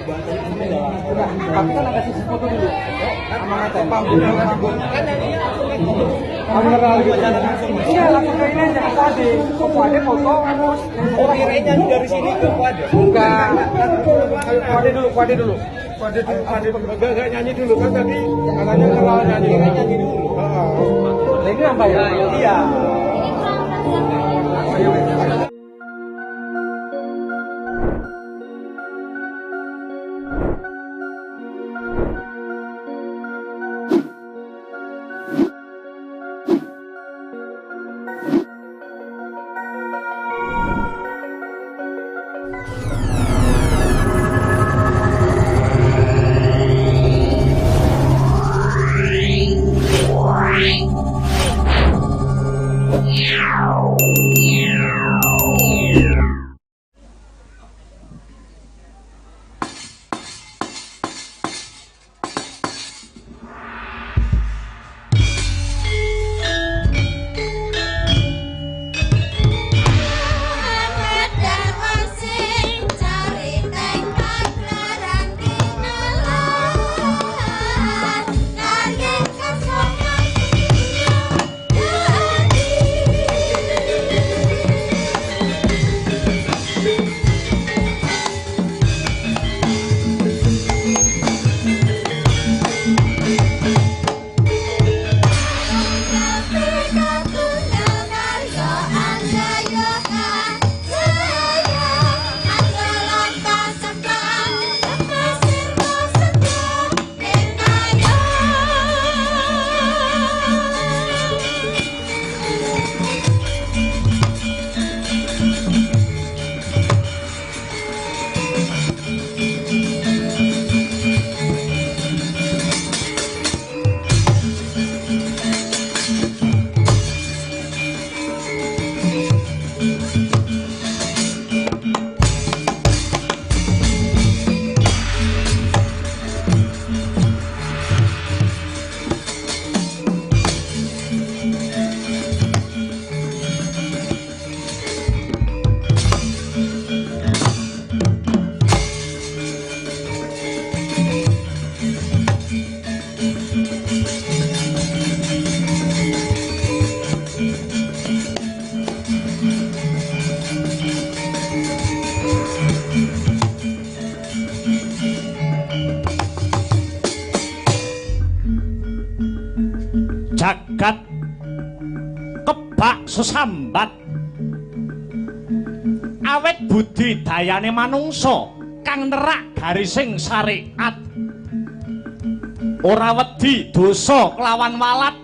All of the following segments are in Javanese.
Udah, tapi kan ada sisi foto dulu. Iya, langsung ke ini aja, ke Kuade. Ke Kuade foto. Oh, kirain nyanyi dari sini ke Kuade. Enggak. Kuade dulu, Kuade dulu. Kuade dulu, Kuade dulu. Enggak nyanyi dulu kan tadi katanya kenal nyanyi. Kirain nyanyi dulu. Heeh. Ini apa ya? Iya. Jagat kebak sesambat awet budi dayane manungsa kang nerak garising syariat, ora wedi dosa kelawan walat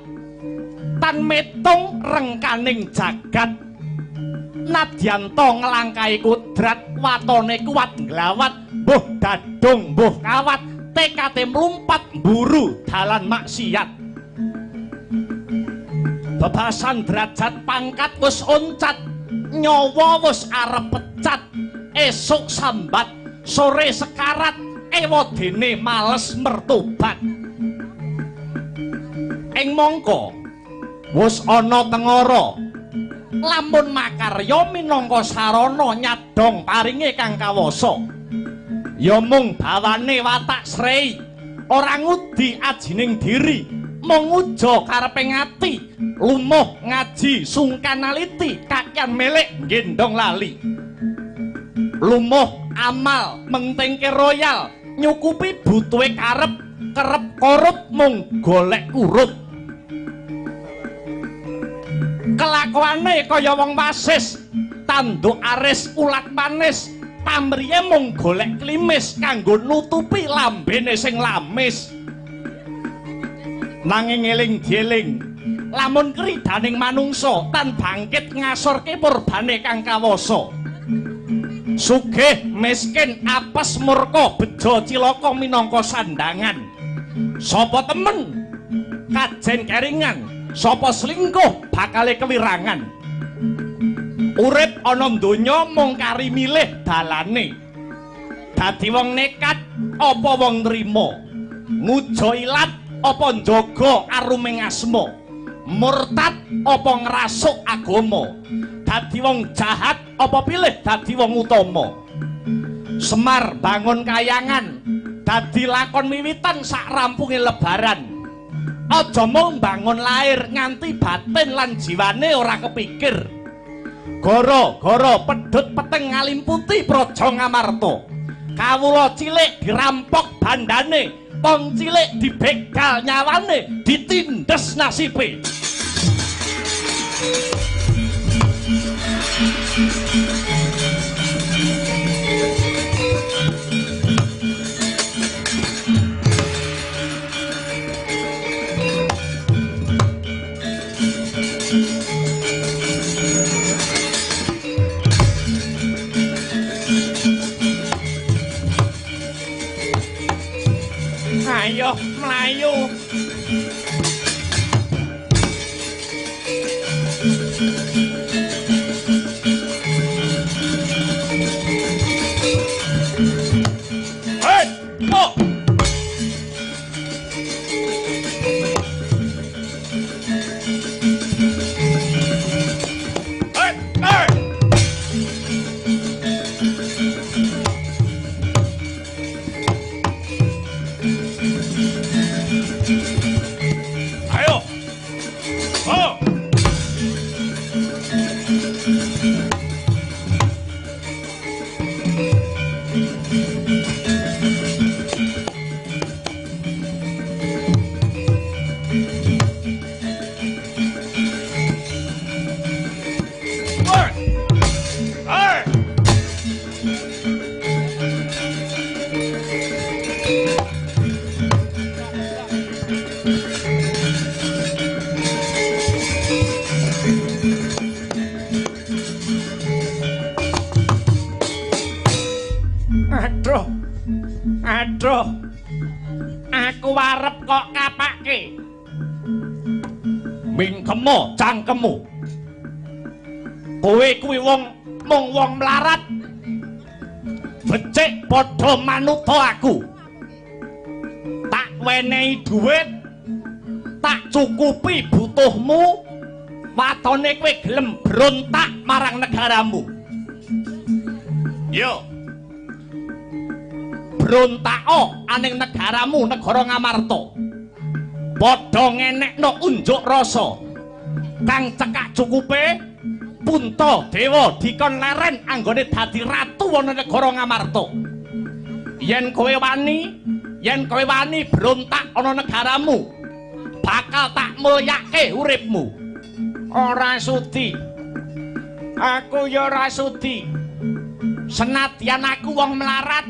tan metung rengkaning jagat. Nadyanta nglangkahi kudrat watone kuat nglawat, mbuh dadung mbuh kawat, tekate mlumpat mburu dalan maksiat. Bebasan derajat pangkat wis oncat, nyawa wis arep pecat, esuk sambat, sore sekarat, ewadene males mertobat. Ing mangka wis ana tengara, lamun makarya minangka sarana nyadhong paringe kang kawasa. Ya mung bawane watak srei, ora ngudi ajining diri, mung nguja karepe ngati, lumuh ngaji sungkan aliti, kakean melek gendong lali. Lumuh amal mentingke royal, nyukupi butuhe karep, kerep korup mung golek urut. Kelakuane kaya wong wasis, tanduk aris ulat manis, pamriye mung golek klimis kanggo nutupi lambene sing lamis. Nanging eling dieling, lamun kridaning manungsa tan bangkit ngasorke purbane kang kawasa. Sugih miskin apes murka bejo cilaka minangka sandangan. Sapa temen kajen keringan, sapa selingkuh bakale kewirangan. Urip ana donya mung kari milih dalane. Dadi wong nekat apa wong nrima, ngujo ilat apa njaga aruming asma, murtad apa ngrasuk agama, dadi wong jahat apa pilih dadi wong utama. Semar bangun kayangan dadi lakon wiwitan sak rampunge lebaran. Aja mung bangun lair nganti batin lan jiwane ora kepikir. Gara-gara pedhot peteng ngalimputi Praja Ngamarta. Kawula cilik dirampok bandane, wong cilik dibegal nyawane, ditindes nasibe. Ayo mlayu. Hei, oh. Hei, hei. Ayo. Oh. Hey. Aduh. Aduh. Aku arep kok kapake. Mingkemo cangkemmu. Kowe kuwi wong mung wong mlarat. Becik padha manuta aku. Tak wenehi dhuwit, tak cukupi butuhmu, watone kowe gelem brontak marang negaramu. Yo. Brontako aning negaramu, negara Ngamarta. Padha ngenekno unjuk rasa kang cekak cukupe Puntadewa dikon leren anggone dadi ratu ana negara Ngamarta. Yen kowe wani, yen kowe wani brontak ana negaramu, bakal tak mulyake uripmu. Ora sudi. Aku ya ora sudi. Senadyan aku wong melarat,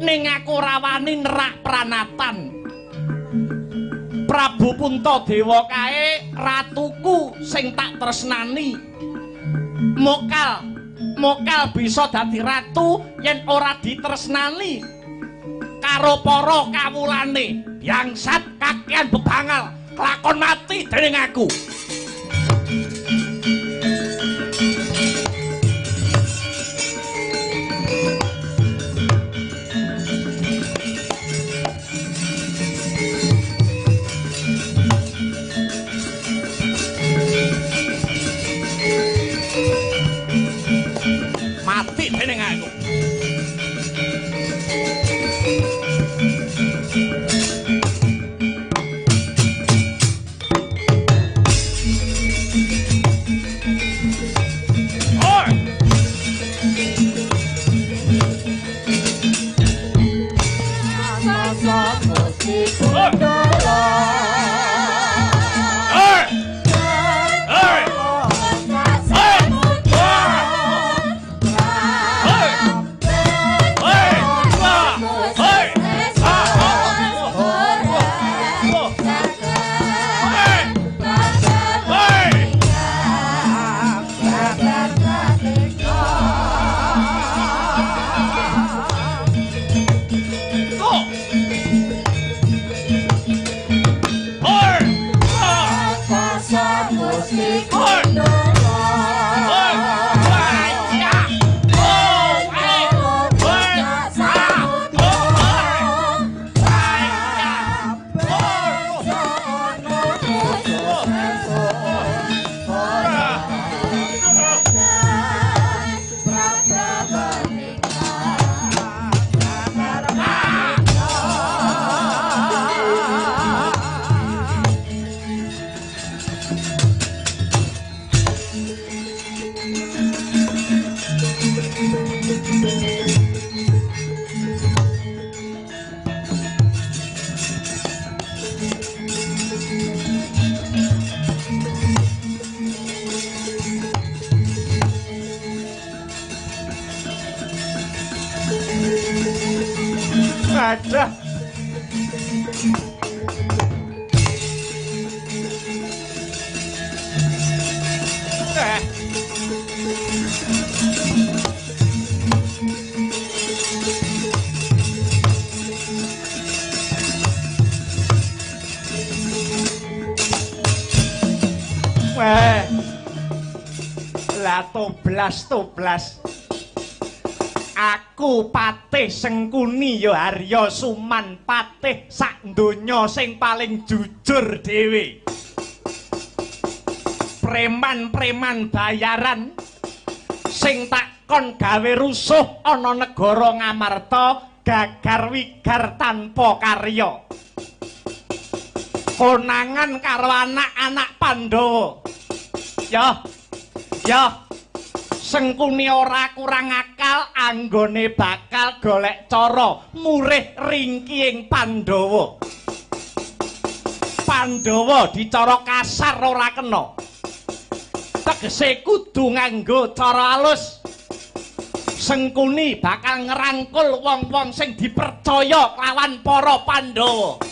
ning aku ora wani nerak pranatan. Prabu Puntadewa kae ratuku sing tak tresnani. Mokal, mokal bisa dadi ratu yen ora ditresnani karo para kawulane. Bangsat kakean bebangal, kelakon mati dening aku. Mati dening aku. Oi! Oi! Oi! Oi! Oi! Aduh. Weh. Lah toblas-toblas. Aku Patih Sengkuni ya Arya Suman, patih sak donya sing paling jujur dhewe. Preman-preman bayaran sing tak kon gawe rusuh ana negara Ngamarta gagar wigar tanpa karya. Konangan karo anak-anak Pandhawa. Ya. Ya. Sengkuni ora kurang akal anggone bakal golek cara murih ringkihing Pandhawa. Pandhawa dicara kasar ora kena. Tegese kudu nganggo cara alus. Sengkuni bakal ngerangkul wong-wong sing dipercaya lawan para Pandhawa.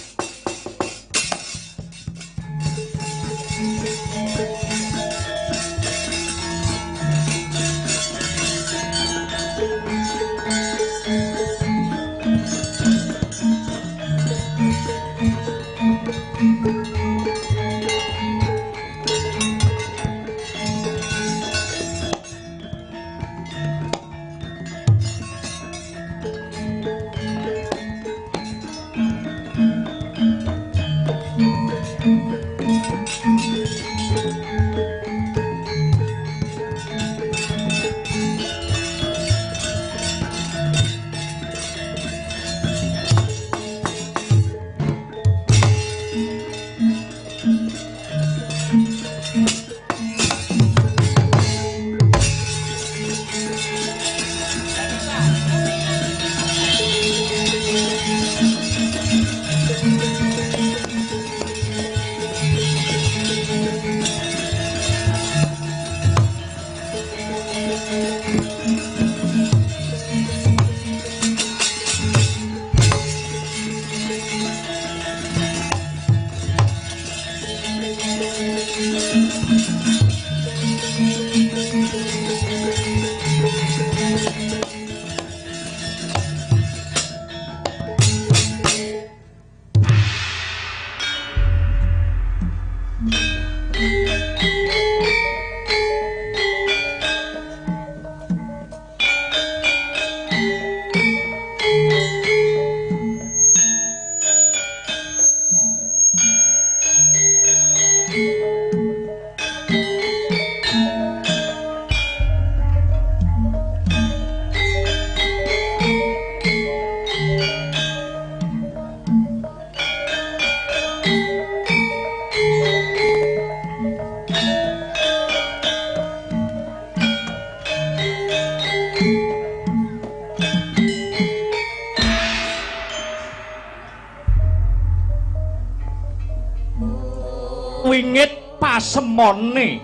Wingit pasemone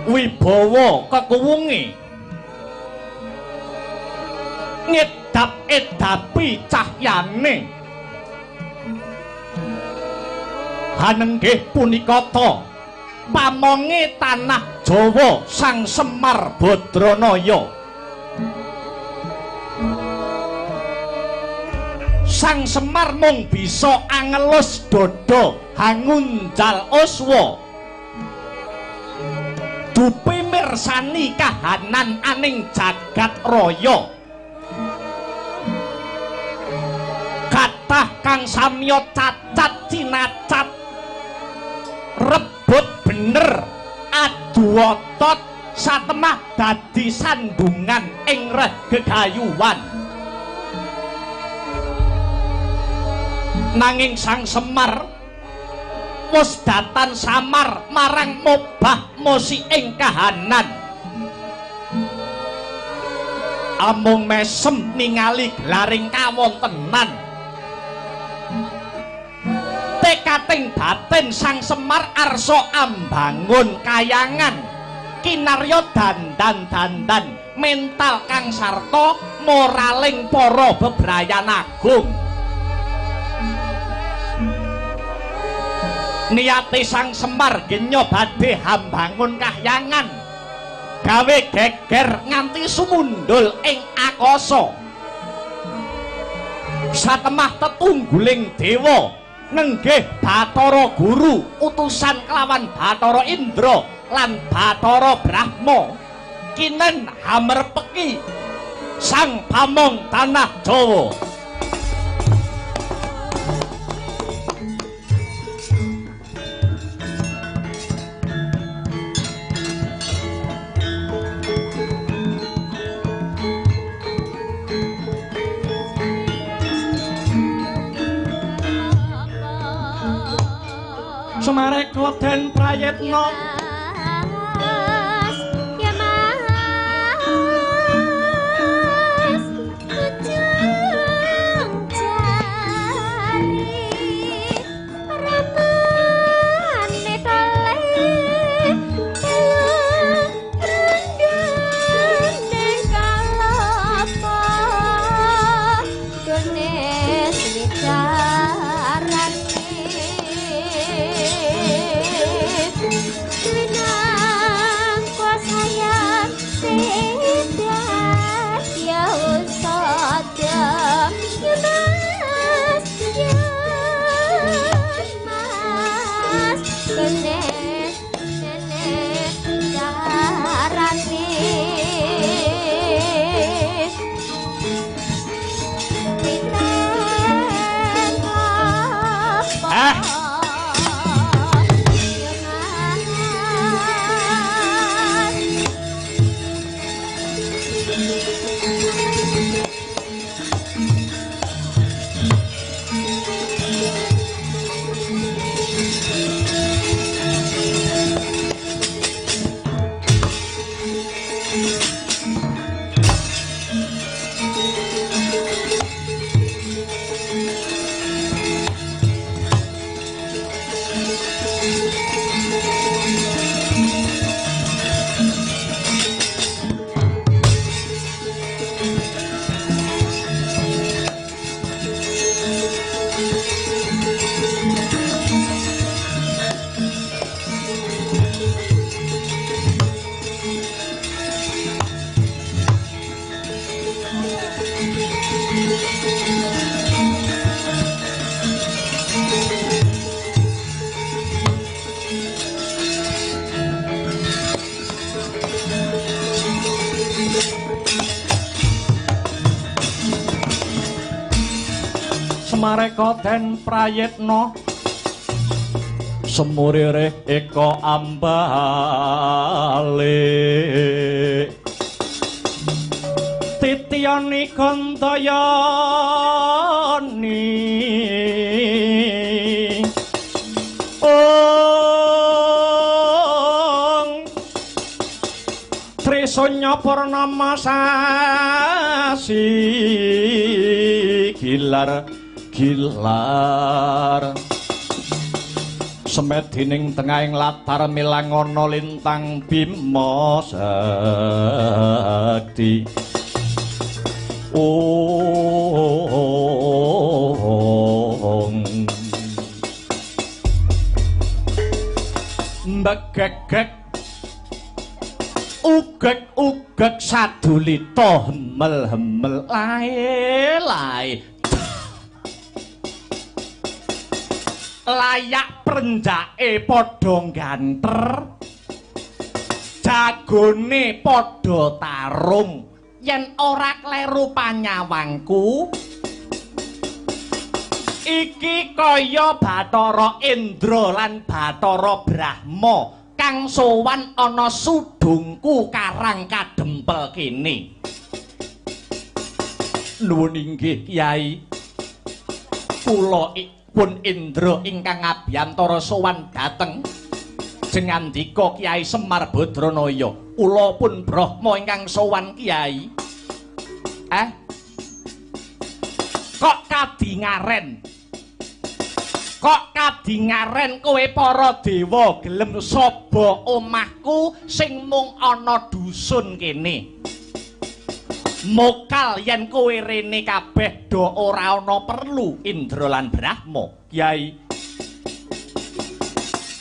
wibawa kekuwunge ngedap-edapi cahyane hanenggih punika ta pamonge tanah Jawa Sang Semar Badranaya. Sang Semar mung bisa angelus dada hangunjal oswa dupi mirsani kahanan aning jagat raya. Kathah kang samya cacat cinacat rebut bener adu otot satemah dadi sandungan ing reh gegayuhan. Nanging Sang Semar Wis datan samar marang mobah mosi ing kahanan. Amung mesem ningali gelaring kawontenan. Tekating batin Sang Semar arsa ambangun kayangan. Kinarya dandan-dandan mental kang sarta moraling para bebrayan agung. Niate Sang Semar genya badhe hambangun kahyangan, gawe geger nganti sumundul ing akasa. Satemah tetungguling dewa nenggih Bathara Guru utusan kelawan Bathara Indra lan Bathara Brahma kinen hamerpeki Sang Pamong Tanah Jawa. Sumareka den prayitna ya Mas ujung jari ramane tale telu rendane kalapa gone swicarane. Sumareka den prayitna semurire eka ambale titiyani gandayani ong Trisanya purnama sasi gilar gilar semedining tengahing latar milangana lintang Bima Sakti. Ong mbegegeg ugeg-ugeg sadulita hemel-hemel lae lae layak prenjake padha ganter jagone padha tarung yen ora kleru panyawangku iki kaya Bathara Indra lan Bathara Brahma kang sowan ana sudungku karang kadempel kene. Nuwun inggih Kyai, kula Pun Indra ingkang ngabiyantara sowan dhateng jengandika Kyai Semar Badranaya. Kula pun Brahma ingkang sowan Kyai. Kok kadingaren? Kok kadingaren kowe para dewa gelem saba omahku sing mung ana dusun kene? Mokal yen kowe rene kabeh do ora ana perlu Indra lan Brahma. Kyai,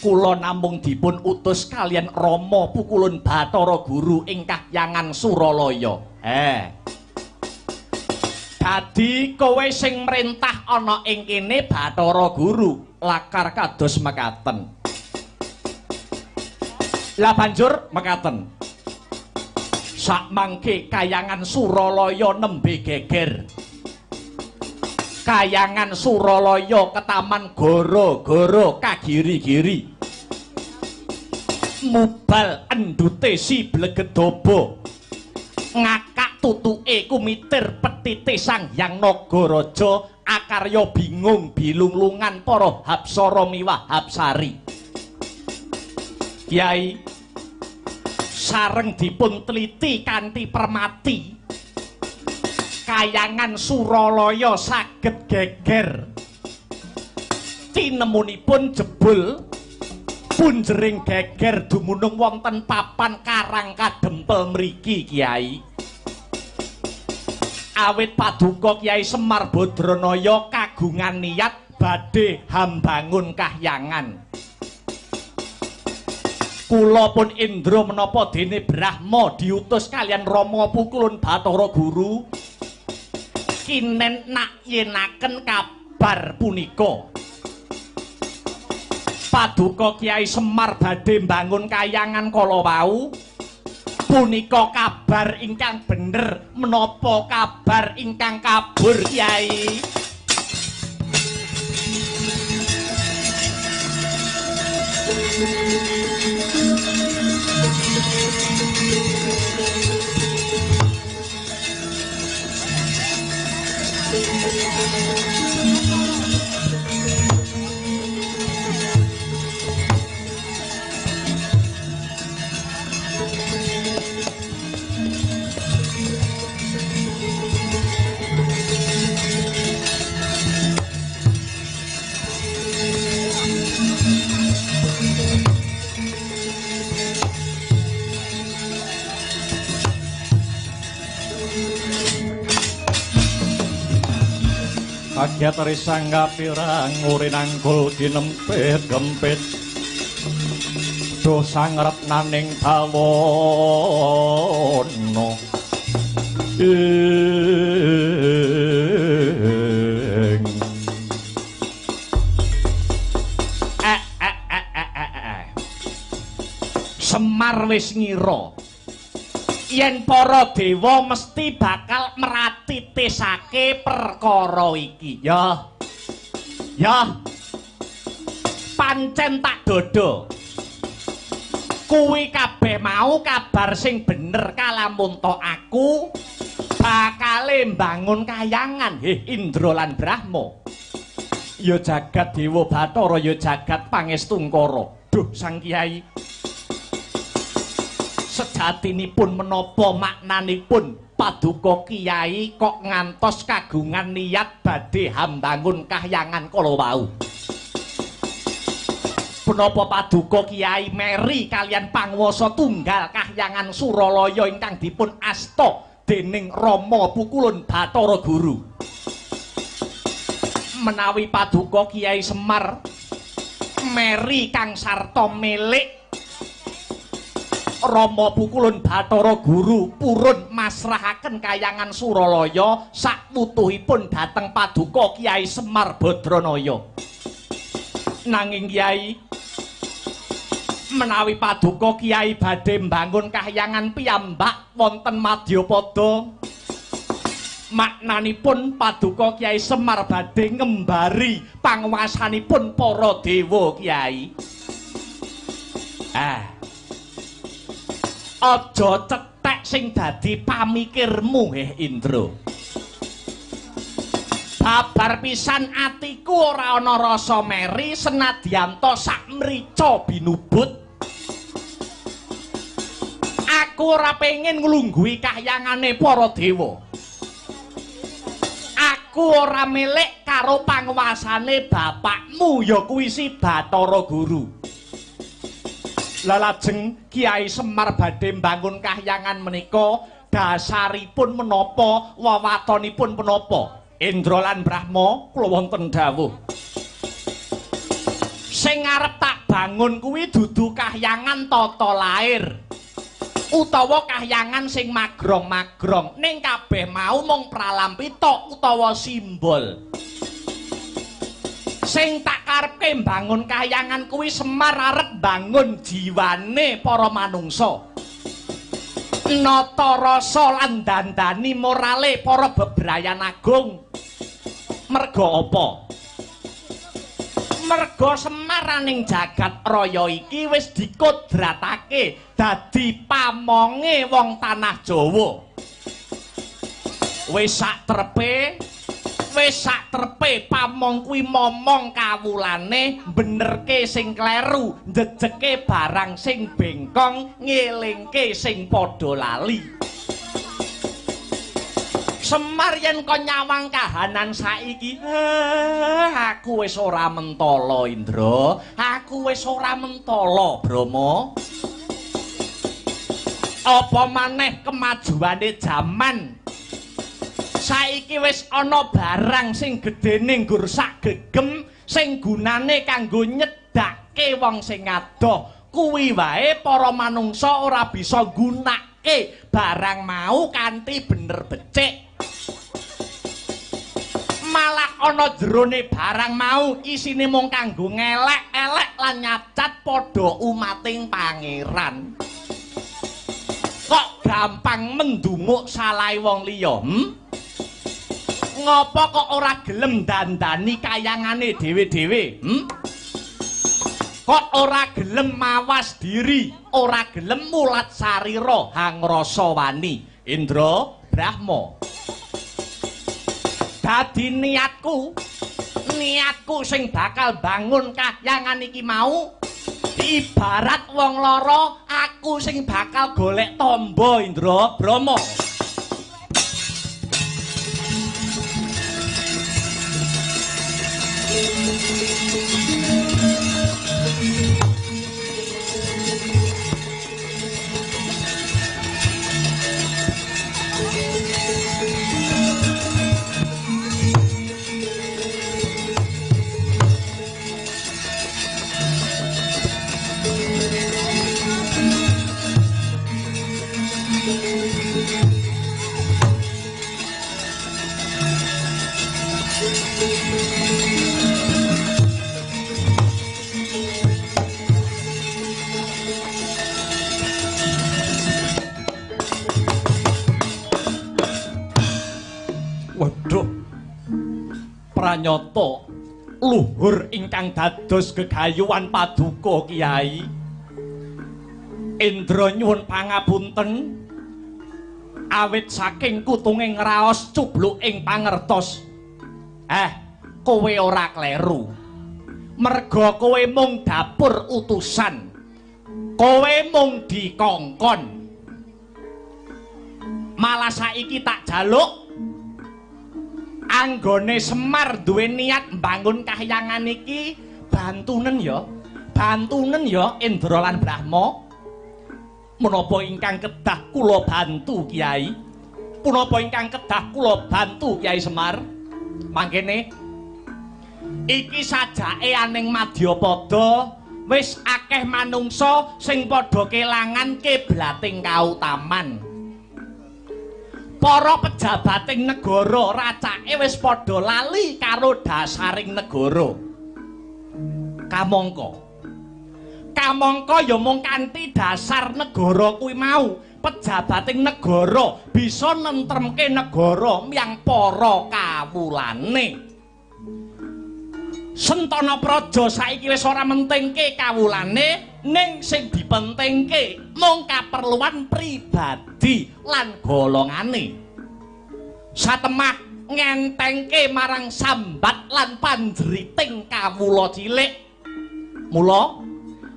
kula namung dipun utus kaliyan Rama Pukulun Bathara Guru ing kahyangan Suralaya. Dadi kowe sing mrentah ana ing kene Bathara Guru, lakar kados mekaten. Lah banjur mekaten. Sakmangke kayangan Suralaya nembe geger. Kayangan Suralaya ketaman goro-goro kagiri-giri. Mubal endute si Blegedaba. Ngakak tutuke kumitir petite Sang Hyang Nagaraja akarya bingung bilunglungan para hapsara miwah hapsari. Kyai, sareng dipun teliti kanthi permati, kayangan Suralaya saged geger. Tinemunipun jebul punjering geger dumunung wonten papan Karang Kadempel mriki, Kyai. Awit paduka Kyai Semar Badranaya kagungan niat badhe hambangun kahyangan. Kula pun Indra menapa dene Brahma diutus kaliyan Rama Pukulun Bathara Guru kinen nakyenaken kabar punika. Paduka Kyai Semar badhe mbangun kayangan kala wau punika kabar ingkang bener menapa kabar ingkang kabur, Kyai? Kagiat risang kapirang urinangkul kinempit gempit doh sangrep naning bawono ing Semar wis ngira yen para dewa mesti bakal meratitisake perkara iki. Ya. Ya. Pancen tak dodo. Kuwi kabeh mau kabar sing bener kalamun to aku bakale mbangun kayangan heh Indra lan Brahma. Ya jagat Dewa Bathara, ya jagat Pangestungkara. Duh Sang Kyai. Sejatinipun menapa maknanipun paduka Kyai kok ngantos kagungan niat badhe hambangun kahyangan kala wau? Menapa paduka Kyai meri kaliyan panguwasa tunggal kahyangan Suralaya ingkang dipun asta dening Rama Pukulun Bathara Guru? Menawi paduka Kyai Semar meri kang sarta milik Rama Pukulun Bathara Guru purun masrahaken kayangan Suralaya sakwutuhipun dhateng paduka Kyai Semar Badranaya. Nanging Kyai, menawi paduka Kyai badhe mbangun kahyangan piyambak wonten Madyapada, maknanipun paduka Kyai Semar badhe ngembari panguwasanipun para dewa, Kyai. Aja cetek sing dadi pamikirmu, heh Indra. Babar pisan atiku ora ana rasa meri senadyan ta sak mrica binubut. Aku ora pengen nglungguhi kahyangane para dewa. Aku ora milik karo panguwasane bapakmu ya kuwi si Bathara Guru. Lajeng Kiai Semar badhe mbangun kahyangan menika dasaripun menapa, wewatonipun menapa? Indra lan Brahma kula wonten dawuh. Sing arep tak bangun kuwi dudu kahyangan tata lair utawa kahyangan sing magrong-magrong, ning kabeh mau mung pralampita utawa simbol. Sing tak karepke mbangun kahyangan kuwi Semar arep bangun jiwane para manungsa. Nata rasa lan dandani morale para bebrayan agung. Merga apa? Merga Semar ning jagat raya iki wis dikodratake dadi pamonge wong tanah Jawa. Wis sak trepe pamong kuwi momong kawulane benerke sing kleru, njejeke barang sing bengkong, ngelingke sing padha lali. Semar yen kon nyawang kahanan saiki, aku wis ora mentala Indra, aku wis ora mentala Brahma. Apa maneh kemajuane jaman saiki wis ana barang sing gedene nggur sak gegem sing gunane kanggo nyedhake wong sing adoh. Kuwi wae para manungsa ora bisa gunake barang mau kanthi bener becik. Malah ana jerone barang mau isine mung kanggo ngelek-elek lan nyacat padha umating pangeran. Kok gampang mendunguk salahe wong liya? Ngopo kok ora gelem dandani kayangane dhewe-dhewe? Kok ora gelem mawas diri, ora gelem mulat sarira hangrasa wani? Indra, Brahma. Dadi niatku sing bakal bangun kahyangan iki mau ibarat wong lara, aku sing bakal golek tamba Indra, Brahma. Waduh, pranyata luhur ingkang dados gegayuhan paduka Kyai Indra nyuwun pangapunten awit saking kutunge ngraos cubluk ing pangertos. Kowe ora kleru. Merga kowe mung dapur utusan. Kowe mung dikongkon. Malah saiki tak jaluk anggone Semar duwe niat mbangun kahyangan iki, bantunen ya. Bantunen ya Indra lan Brahma. Menapa ingkang kedah kula bantu Kyai? Punapa ingkang kedah kula bantu Kyai Semar? Mangkene iki sajake aning madyapada wis akeh manungsa sing padha kelangan kiblating kautaman. Para pejabating negara racake wis padha lali karo dasaring negara. Kamangka kamangka ya mung kanthi dasar negara kuwi mau, pejabating negara bisa nentremke negara miyang para kawulane. Sentana Praja saiki wis ora mentingke kawulane, ning sing dipentingke mung kaperluan pribadi lan golongane. Satemah Ngentengke marang sambat lan panjeriting kawula cilik. Mula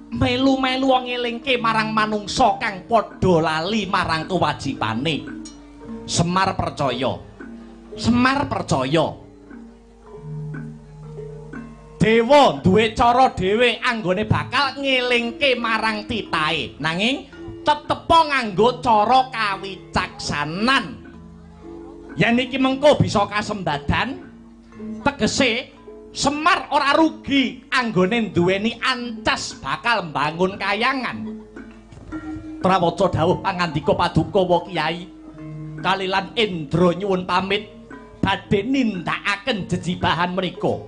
melu-melu ngelingke marang manungsa kang padha lali marang kewajibane. Semar percaya. Semar percaya. Dewa duwe cara dhewe anggone bakal ngelingke marang titahe. Nanging tetepa nganggo cara kawicaksanan. Yen iki mengko bisa kasembadan, tegese Semar ora rugi anggone duweni ancas bakal mbangun kayangan. Prawaca dawuh pangandika paduka wa Kyai kalilan Indra nyuwun pamit badhe nindakaken jejibahan menika.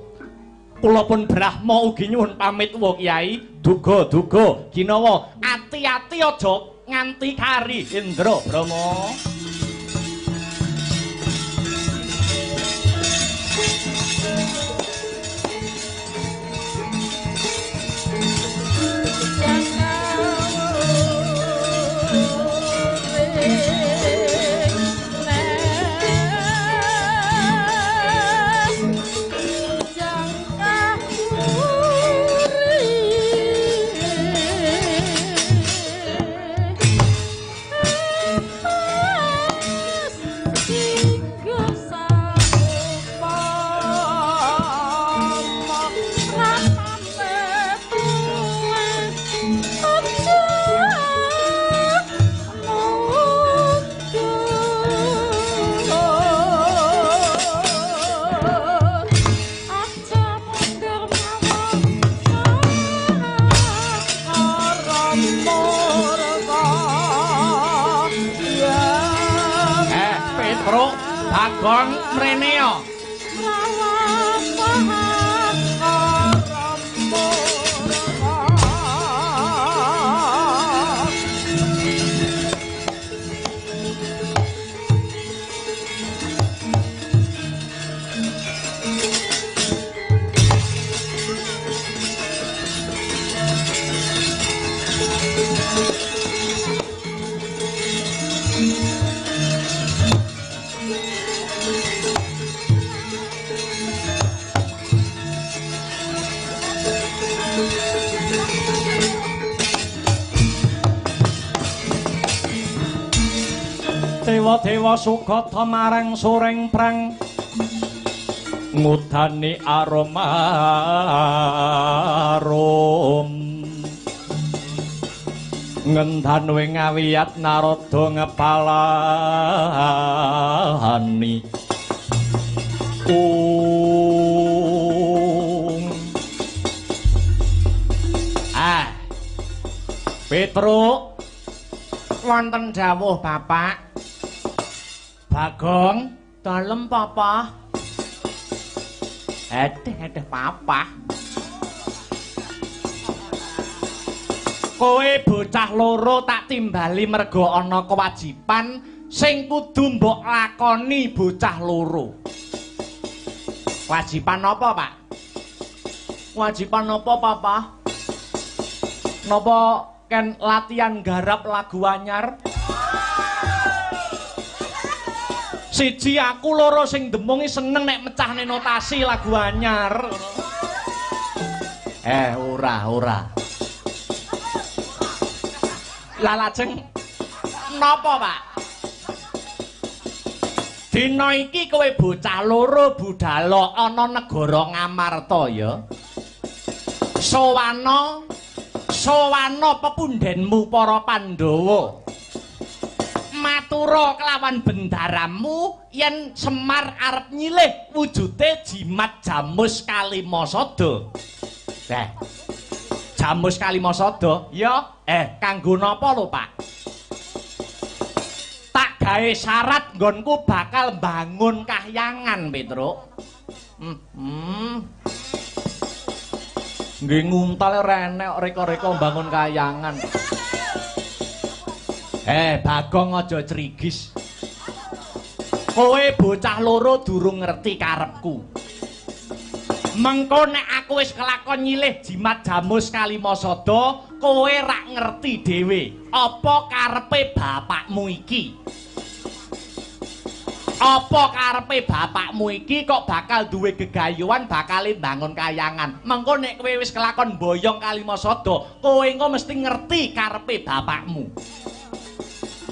Kula pun Brahma ugi nyuwun pamit wa Kyai, duga-duga ginawa ati-ati aja nganti kari Indra Brahma. Bagong mrene yo. Dewa-dewa sugata marang soreng prang ngudani aroma arum ngendan wing ngawiyat naroda ngepalani ung. Ah Petruk wonten dawuh Bapak. Bagong dalem Papa. Edeh edeh Papa. Kowe bocah loro tak timbali mergo ana kewajiban sing kudu mbok lakoni bocah loro. Kewajiban apa, Pak? Kewajiban apa, Papa? Napa ken latihan garap lagu anyar? Siji aku, loro sing demungi seneng nek mecahne notasi lagu anyar. Ora, ora. Lah lajeng napa, Pak? Dina iki kowe bocah loro budala ana negara Ngamarta ya. Sowana, sowana pepundhenmu para Pandhawa. Matura kelawan bendaramu yen Semar arep nyilih wujude jimat jamus Kalimasada. Jamus Kalimasada? Ya, kanggo napa lho, Pak? Tak gawe syarat nggonku bakal mbangun kahyangan, Petruk. Nggih nguntal ora enek reka-reka mbangun kahyangan. Bagong aja crigis. Kowe bocah loro durung ngerti karepku. Mengko nek aku wis kelakon nyilih jimat jamus Kalimasada, kowe rak ngerti dhewe apa karepe bapakmu iki. Apa karepe bapakmu iki kok bakal duwe gegayuhan bakale mbangun kayangan. Mengko nek kowe wis kelakon boyong Kalimasada, kowe engko mesti ngerti karepe bapakmu.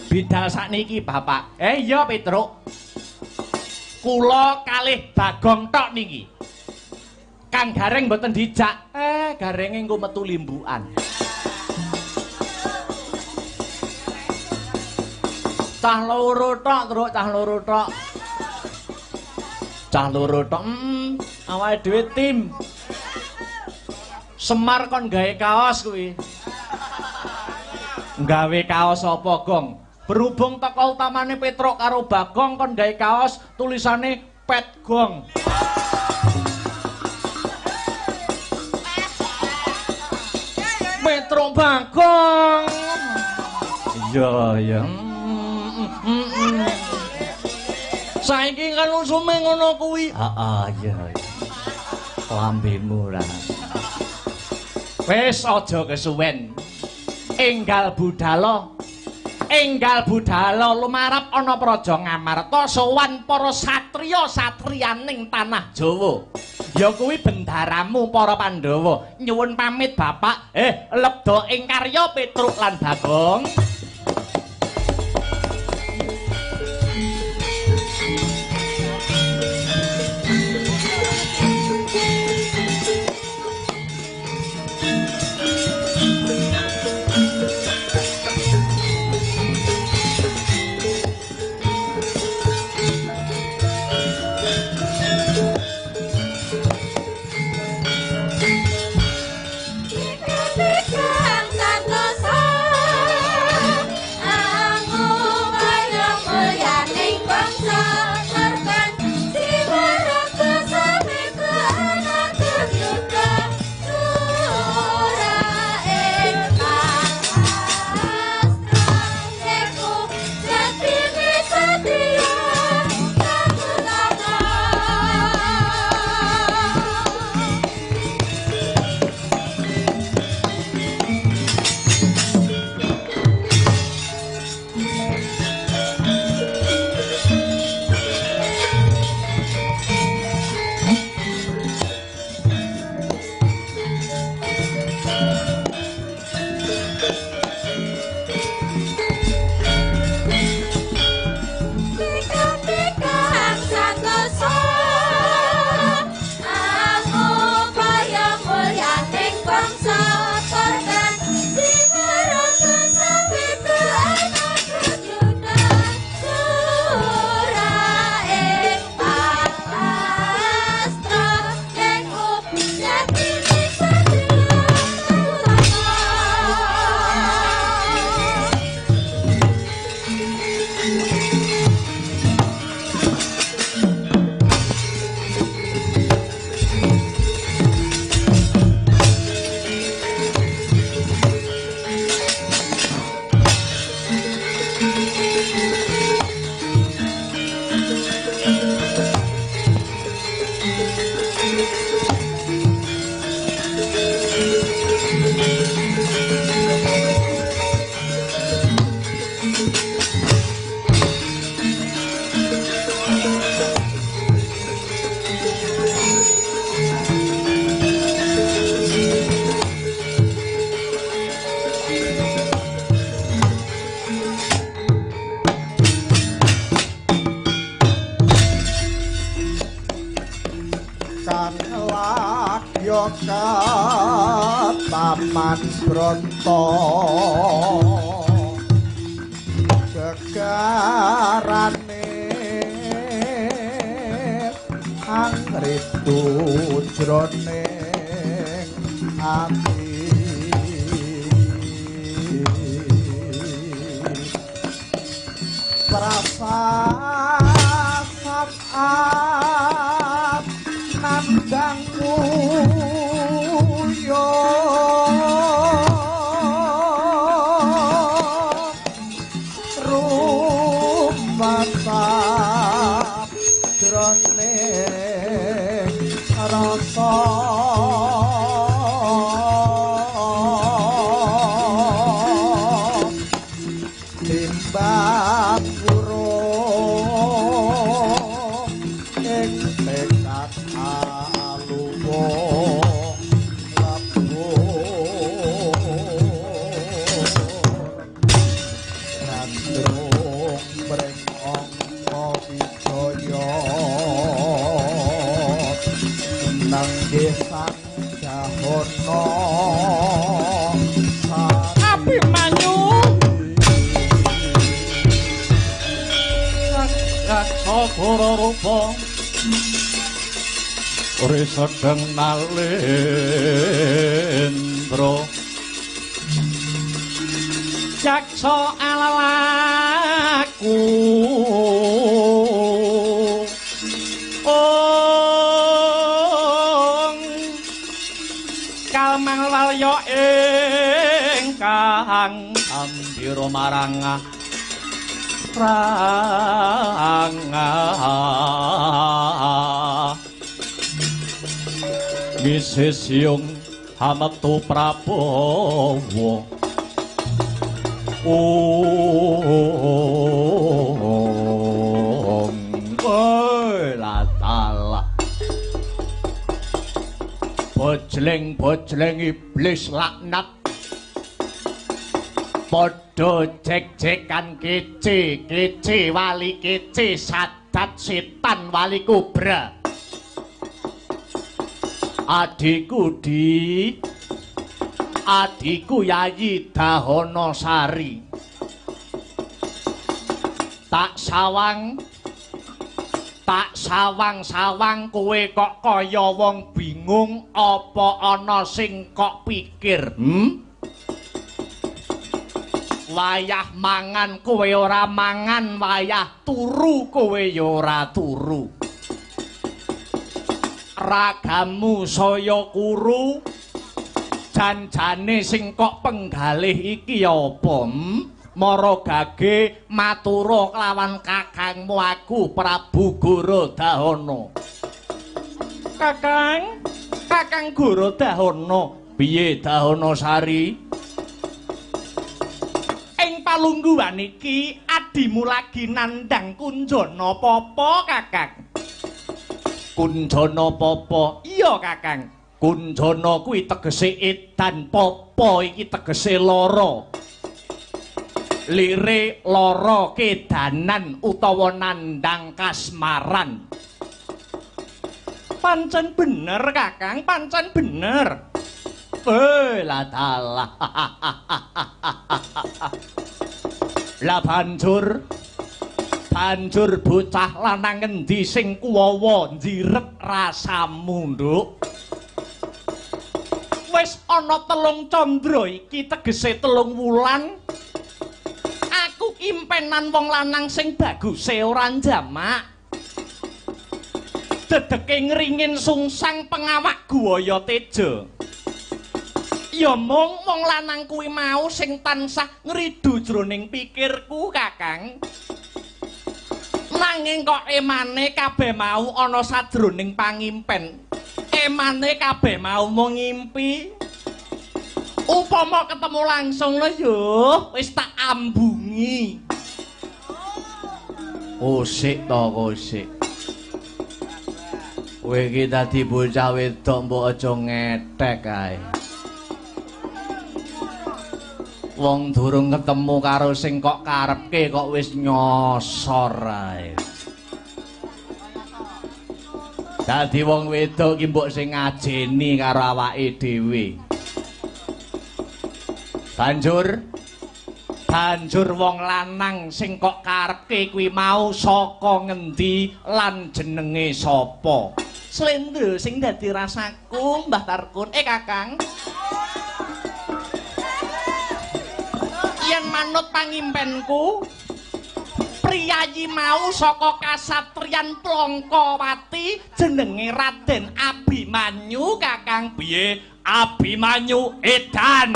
Bidal sakniki bapak. Iya Petruk. Kula kalih Bagong tok niki. Kang Gareng mboten dijak. Garenge engko metu limbukan. Cah loro tok, Truk, cah loro tok. Cah loro tok. Awake dhewe tim. Semar kon gawe kaos kuwi. Gawe kaos apa, Gong? Berhubung tokoh utamane Petruk karo Bagong kon gawe kaos tulisane Pet Gong. Petruk Bagong. Iya, iya. Saiki kan usume ngono kuwi. Heeh, iya. Lambemu ora. Wis aja kesuwen. Enggal budala. Enggal budala lumarap ana Praja Ngamarta sowan para satriya-satriyaning tanah Jawa. Ya kuwi bendaramu para Pandhawa. Nyuwun pamit bapak. Lebda ing karya Petruk lan Bagong. Taman Bronto gegarane angritu jroning ati prasat nandang jroning rasa timbang purun Gandrung mring Angka Wijaya nenggih Sang Dahana Abimanyu Yaksa goro rupa risedeng nalendra Yaksa alalaku ong kalmang walya ingkang ambira marang ranga ngisih siung hametu Prabawa ong latala bojleng-bojleng iblis laknat padha jek-jekan kece kece wali kece sadat setan wali kubra adhiku di adhiku Yayi Dahana Sari tak sawang-sawang kowe kok kaya wong bingung apa ana sing kok pikir wayah mangan kowe ora mangan wayah turu kowe ya ora turu ragamu saya kuru janjane sing kok penggalih iki ya apa mara gage matura kelawan kakangmu aku Prabu Goro Dahana kakang kakang Goro Dahana piye Dahana Sari ing palungguhan iki adimu lagi nandhang Kunjana papa kakang Kunjana papa iya kakang Kunjana kuwi tegese edan papa iki tegese lara lire lara kedanan utawa nandhang kasmaran pancen bener kakang pancen bener lah dalah lah banjur banjur bocah lanang ngendi sing kuwawa njirep rasamu nduk wis ana telung candra iki tegese telung wulan aku impenan wong lanang sing baguse ora njamak dedeke ngringin sungsang pengawak guwaya teja ya mung wong lanang kuwi mau sing tansah ngridu jroning pikirku kakang nanging kok emane kabeh mau ana sajroning pangimpen emane kabeh mau mung ngimpi upama ketemu langsung lho yo wis tak ambungi kosik to kosik kowe iki dadi bocah wedok mbok aja ngetek kae wong durung ketemu karo sing kok karepke kok wis nyosor ae. Dadi wong wedok iki mbok sing ngajeni karo awake dhewe. Banjur banjur wong lanang sing kok karepke kuwi mau saka ngendi lan jenenge sapa? Slendro sing dadi rasaku Mbah Tarkun. Kakang yen manut pangimpenku priyayi mau saka kasatriyan Plongkowati jenenge Raden Abimanyu kakang piye Abimanyu edan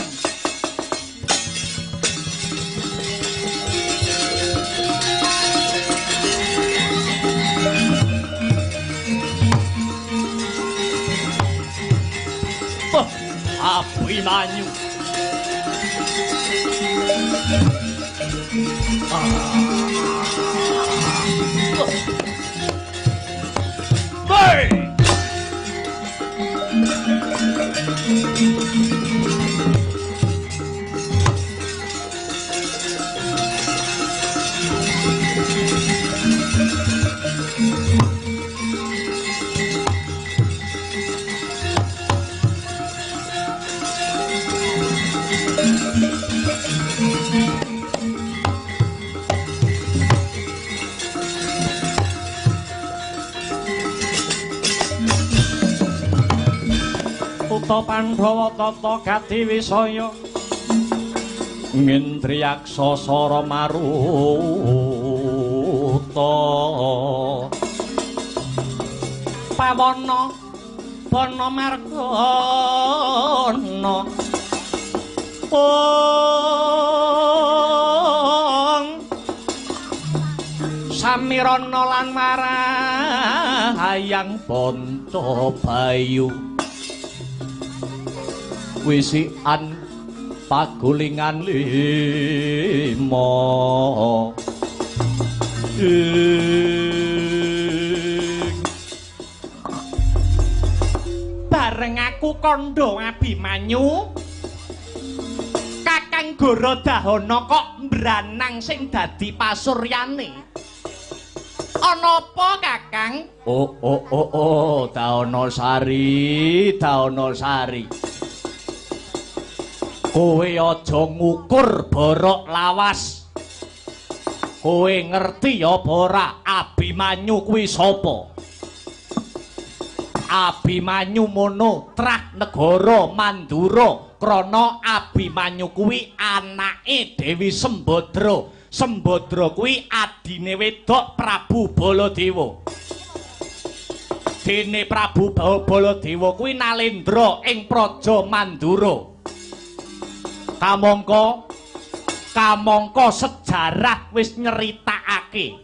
oh, Abimanyu Hey! Tata Pandhawa tata gati wisaya ngendriyaksa sara maruta pawana bana margana ong samirana lan marahayang banca bayu wisikan pagulingan lima. Bareng aku kandha Abimanyu, Kakang Goro Dahana kok mbranang sing dadi pasuryane. Ana apa, Kakang? Oh oh oh oh, Dahana Sari, Dahana Sari. Kowe aja ngukur borok lawas. Kowe ngerti apa ora Abimanyu kuwi sapa? Abimanyu mono trah negara Mandura krana Abimanyu kuwi anake Dewi Sembadra. Sembadra kuwi adine wedok Prabu Baladewa. Dene Prabu Baladewa kuwi nalendra ing Praja Mandura. Kamangka kamangka sejarah wis nyeritakake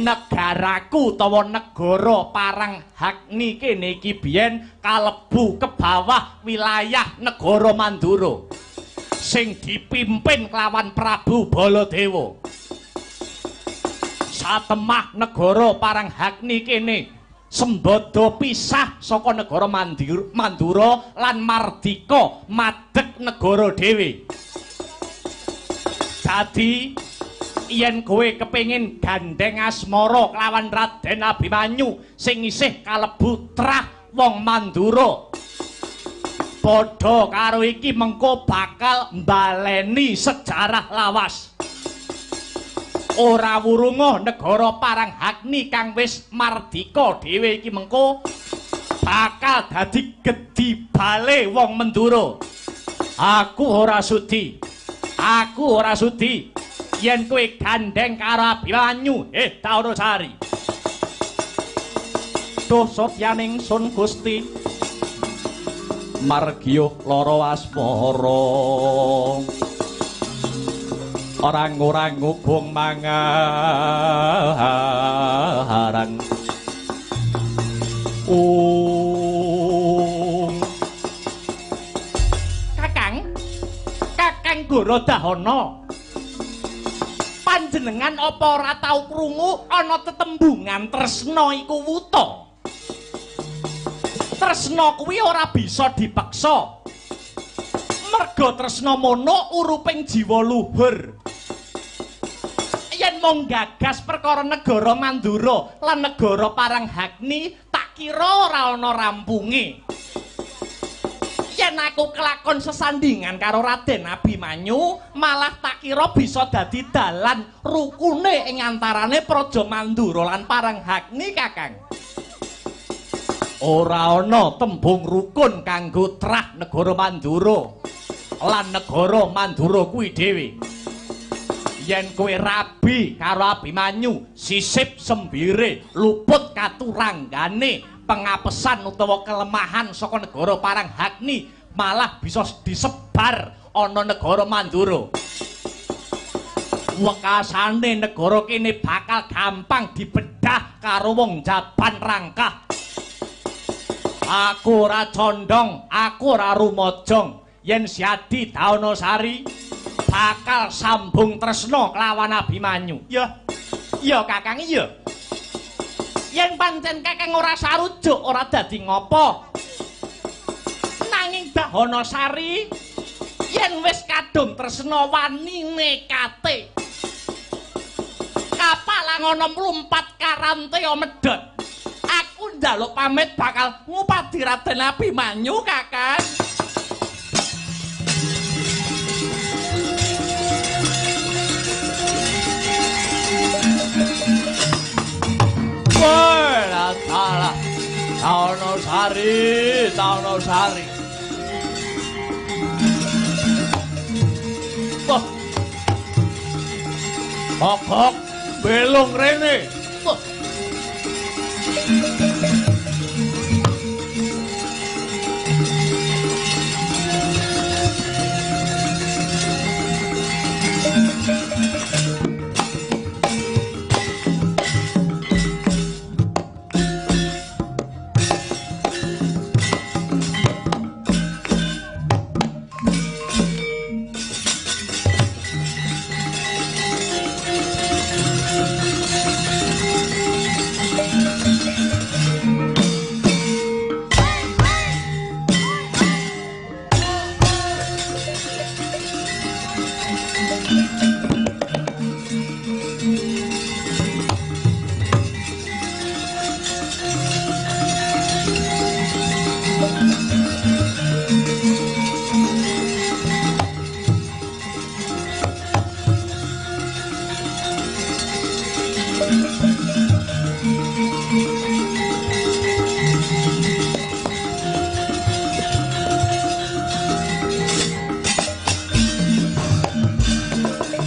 negaraku utawa negara Paranghagni kene iki biyen kalebu ke bawah wilayah negara Mandura sing dipimpin kelawan Prabu Baladewa. Satemah negara Paranghagni kene Sembada pisah saka negara Mandura lan mardika madeg negara dhewe. Dadi yen kowe kepengin gandeng asmara kelawan Raden Abimanyu sing isih kalebu trah wong Mandura, padha karo iki mengko bakal mbaleni sejarah lawas. Ora wurunga negara Paranghagni kang wis mardika dhewe iki mengko bakal dadi gedhi bale wong Mandura. Aku ora sudi. Aku ora sudi yen kowe gandeng karo Abimanyu. Dahana Sari. Duh sotyaning sun Gusti margiyuh lara asmara. Orang-orang ngubung mangarang. Kakang, Kakang Goro Dahana, panjenengan apa ora tau krungu ana tetembungan tresna iku wuta? Tresna kuwi ora bisa dipeksa. Merga tresna mono uruping jiwa luhur. Yen mung gagas perkara negara Mandura lan negara Paranghagni tak kira ora ana rampunge. Yen aku kelakon sesandingan karo Raden Abimanyu, malah tak kira bisa dadi dalan rukune ing antarane Praja Mandura lan Paranghagni, Kakang. Ora ana tembung rukun kanggo trah negara Mandura lan negara Mandura kuwi dhewe. Yen kowe rabi karo Abimanyu, sisip sembire luput katuranggane pengapesan utawa kelemahan saka negara Paranghagni malah bisa disebar ana negara Mandura. Wekasane negara kene bakal gampang dibedah karo wong jaban rangkah. Aku ora condong, aku ora rumojong yen Siadi Dahana Sari bakal sambung tresna kelawan Abimanyu. Ya, ya Kakang, iya. Yen pancen Kakang ora sarujuk ora dadi ngopo. Nanging Dahana Sari yen wis kadung tresna wani nekate. Kapal ngono mlumpat karanteya medhot. Aku njaluk pamit bakal ngupadi Raden Abimanyu, Kakang. Wah, salah. Dahana Sari. Sari, Dahana Sari. Wah. Togok belung rene. Wah.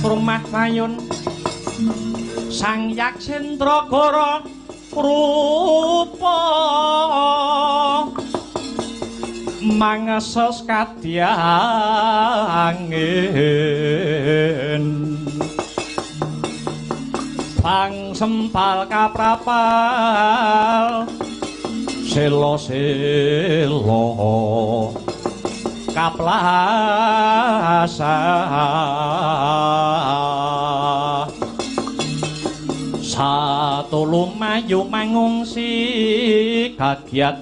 Rumah Mayun Sang Yaksendra Gara rupa mangeses kadyangin bang sempal kaprapal selo-selo kaplasa satulu mayu mangungsi kagiat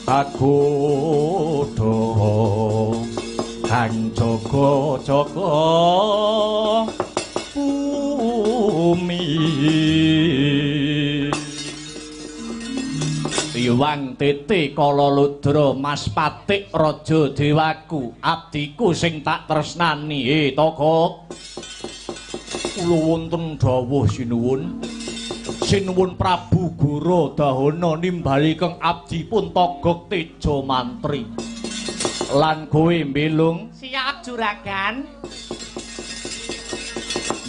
kagodha kang jaga-jaga bumi. Iwang titi kala ludra Mas Patik raja dewaku abdiku sing tak tresnani. He Togok, kula wonten dawuh sinuwun. Sinuwun Prabu Gara Dahana nimbali keng abdipun Togok Teja Mantri. Lan kowe mbilung siap juragan.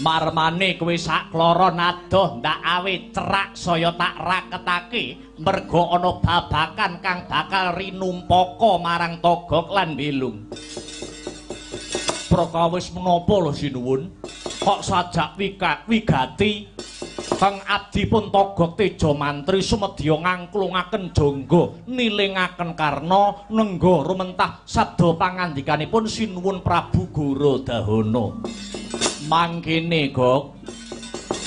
Marmane kowe sakloron adoh ndak awe cerak saya tak raketake merga ana babakan kang bakal rinumpaka marang Togok lan Bilung. Prakawis menapa lho sinuwun? Kok sajak wigati kang abdipun Togok Teja Mantri sumedya ngangklungaken jangga nilingaken karna nengga rumentah sabda pangandikanipun sinuwun Prabu Gara Dahana. Mangkene Gok,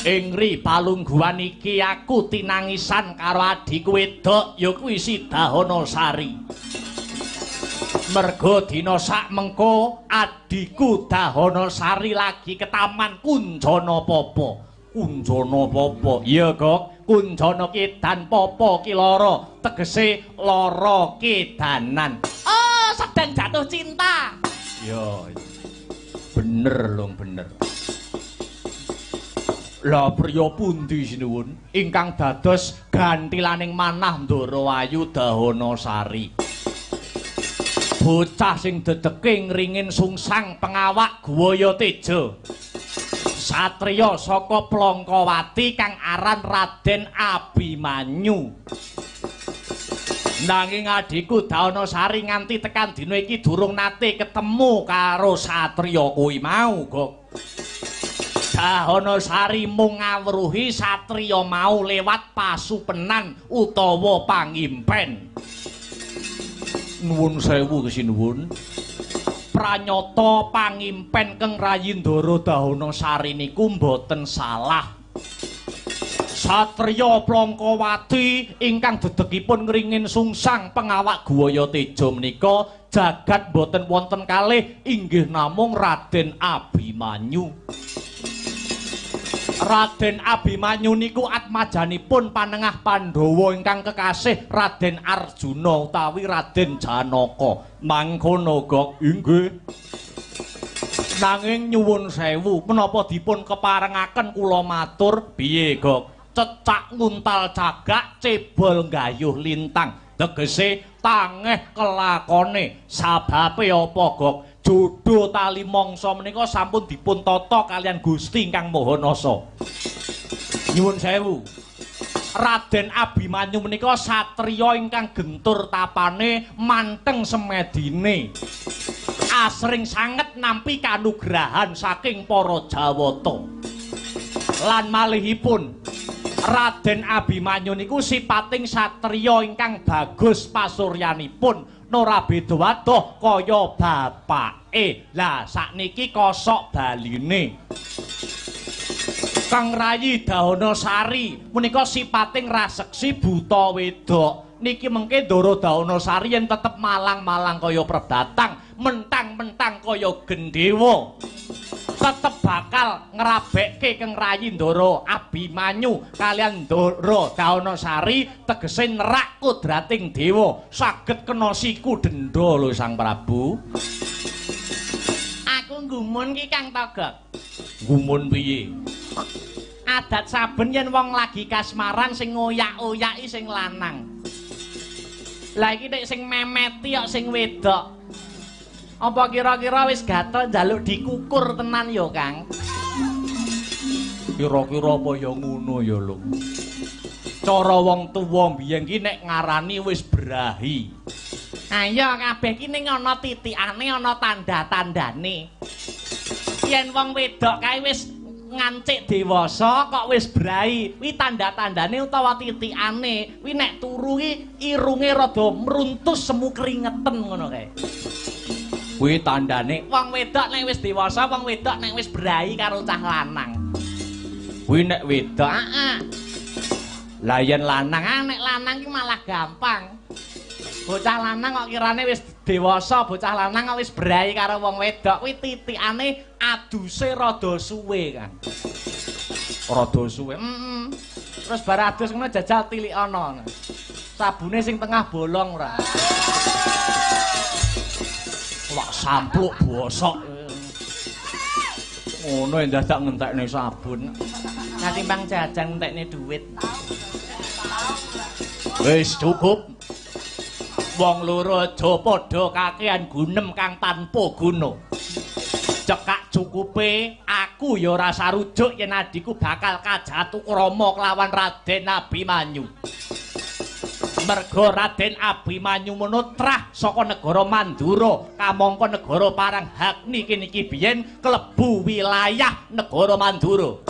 ing ri palungguhan iki aku tinangisan karo adhiku wedok ya kuwi si Dahana Sari. Merga dina sak mengko adhiku Dahana Sari lagi ke Taman Kunjana Papa. Kunjana Papa? Iya Gok, Kunjana Kidan Papa ki lara, tegese lara kedanan. Oh, sedang jatuh cinta. Iya. Bener lho, bener. Lah priya pundi sinuwun ingkang dados gantilaning manah Ndara Ayu Dahana Sari. Bocah sing dedeke ngringin sungsang pengawak Guwaya Teja. Satriya saka Plangkawati kang aran Raden Abimanyu. Nanging adhiku Dahana Sari nganti tekan dina iki durung nate ketemu karo satriya kuwi mau, Gok. Dahana Sari mung ngawruhi satriya mau lewat pasupenan utawa pangimpen. Nuwun sewu sinuwun. Pranyata pangimpen keng rayi Ndara Dahana Sari niku mboten salah. Satriya Plangkawati ingkang dedegipun ngringin sungsang pengawak Guwaya Teja menika jagat boten wonten kalih inggih namung Raden Abimanyu. Raden Abimanyu niku atmajanipun panengah Pandhawa ingkang kekasih Raden Arjuna utawi Raden Janaka. Mangkono Gok, inggih. Nanging nyuwun sewu menapa dipun keparengaken kula matur piye Gok? Cecak nguntal cagak cebol nggayuh lintang. Tegese tangeh kelakone. Sababe apa, Gok? Jodho tali mangsa menika sampun dipun tata kaliyan Gusti ingkang Maha Nasa. Nyuwun sewu. Raden Abimanyu menika satriya ingkang gentur tapane, manteng semedine. Asring sanget nampi kanugrahan saking para Jawata. Lan malihipun Raden Abimanyu niku sipating satriya ingkang bagus pasuryanipun, ora beda wadoh kaya bapake. Lah sakniki kosok baline. Kang Rayi Dahana Sari menika sipating raseksi buta wedok. Niki mengke Ndara Dahana Sari yen tetep malang-malang kaya perbatang, mentang-mentang kaya gendhewa, tetep bakal ngrabekke Kang Rayi Ndara Abimanyu kaliyan Ndara Dahana Sari, tegese nerak kodrating dewa, saged kena siku denda lho Sang Prabu. Aku nggumun ki Kang Togok. Nggumun piye? Adat saben yen wong lagi kasmaran sing ngoyak-oyaki sing lanang. Lah iki nek sing memeti kok sing wedok. Apa kira-kira wis gatel njaluk dikukur tenan ya, Kang? Kira-kira apa ya ngono ya, Lung. Cara wong tuwa mbiyen ki nek ngarani wis berahi. Ayo kabeh ki ning ana titikane, ana tanda-tandane. Yen wong wedok kae wis ngancik dewasa kok wis brai, kuwi tanda-tandane utawa titikane, kuwi nek turu ki irunge rada mruntus semu kringeten ngono kae. Kuwi tandane wong wedok nek wis dewasa, wong wedok nek wis brai karo cah lanang. Kuwi nek wedok. Heeh. Lah yen lanang, ah nek lanang ki malah gampang. Bocah lanang kok kirane wis dewasa, bocah lanang kok wis brai karo wong wedok, kuwi titikane aduse rada suwe, Kang. Rada suwe. Heeh. Terus bar adus ngono jajal tilikana. Sabune sing tengah bolong ora. Wah, sampluk bosok. Ngono ndadak ngentekne sabun. Nah timbang jajan ngentekne duit. Wis cukup. Wong loro aja padha kakehan gunem kang tanpa guna. Cekak cukupe aku ya ora sarujuk yen adhiku bakal kajatukrama kelawan Raden Abimanyu. Merga Raden Abimanyu mono trah saka negara Mandura kamangka negara Paranghagni kene iki biyen klebu wilayah negara Mandura.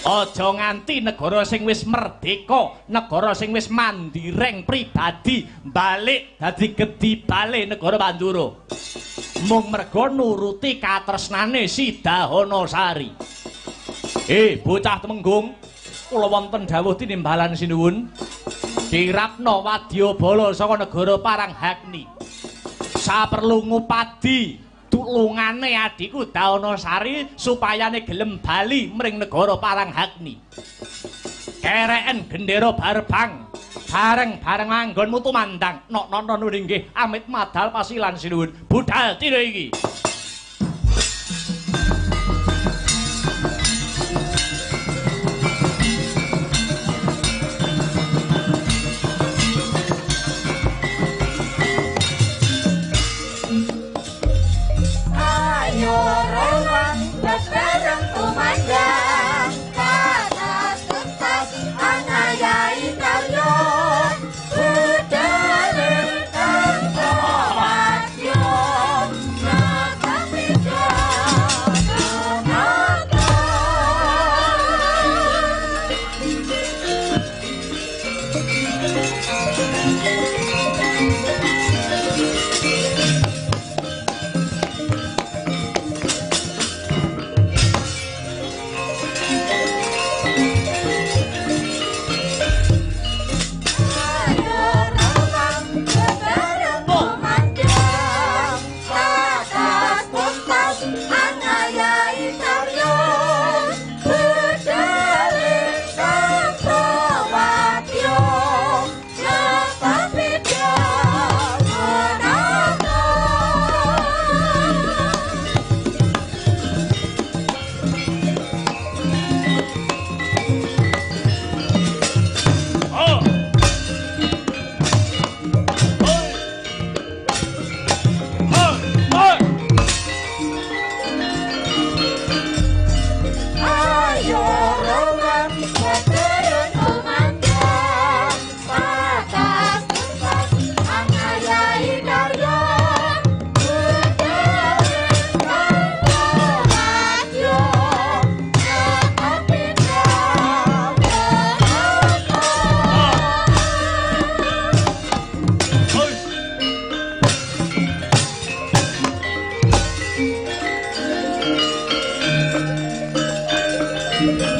Aja nganti negara sing wis merdeka, negara sing wis mandireng pribadi balik dadi gedhi bale negara Mandura. Mung merga nuruti katresnane si Dahana Sari. Bocah Temenggung, kula wonten dawuh tinimbalan sinuwun. Dirapna wadyabala saka negara Paranghagni. Saperlu ngupadi tulungane adhiku Dahana Sari supayane gelem bali mring negara Paranghagni. Kereken gendera barbang bareng-bareng anggonmu tumandang. Nok-nok nuwun inggih amit madal pasilan sinuwun. Budal dina iki. Budale tanpa wadya. Thank you.